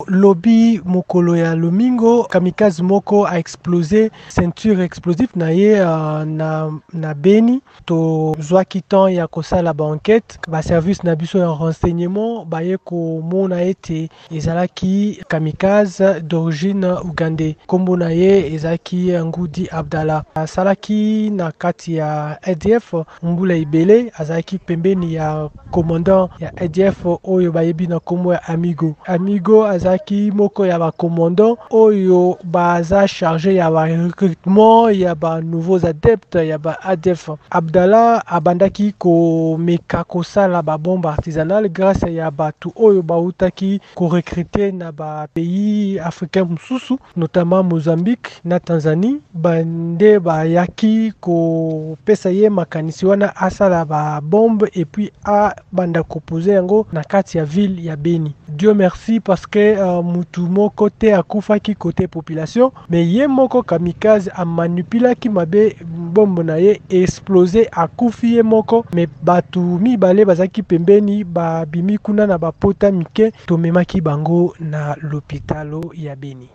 Lobi mokolo ya lomingo, kamikaze moko a explose ceinture explosif na ye na Beni. Tozwaki temps ya kosala ba enquête, ba service na biso ya renseignement baye komona ete ezalaki kamikaze d'origine ougandais. Kombo na ye ezalaki Ngudi Abdallah. Asalaki na kati ya ADF mbula ebele, azalaki pembeni ya commandant ya ADF oyo bayebi na kombo ya Amigo. Amigo azalaki moko ya ba commandant oyo baza charge ya ba recrutement ya ba nouveaux adeptes ya ba ADF. Abdallah abandaki komeka kosala ba bombe artisanale grâce ya bato oyo bautaki korecruter na ba pays africain mosusu, notamment Mozambique na Tanzanie. Bande bayaki kopesa ye makanisi wana asala ba bombe et puis abanda kopose yango na kati ya ville ya Beni. Dieu merci parce que mutu moko te akufaki côté population, mais ye moko kamikaze amanipulaki mabe bombe na ye explose, akufi ye moko, mais bato mibale bazalaki pembeni babimi kuna na bapota mike, tomemaki bango na lopitalo ya Beni.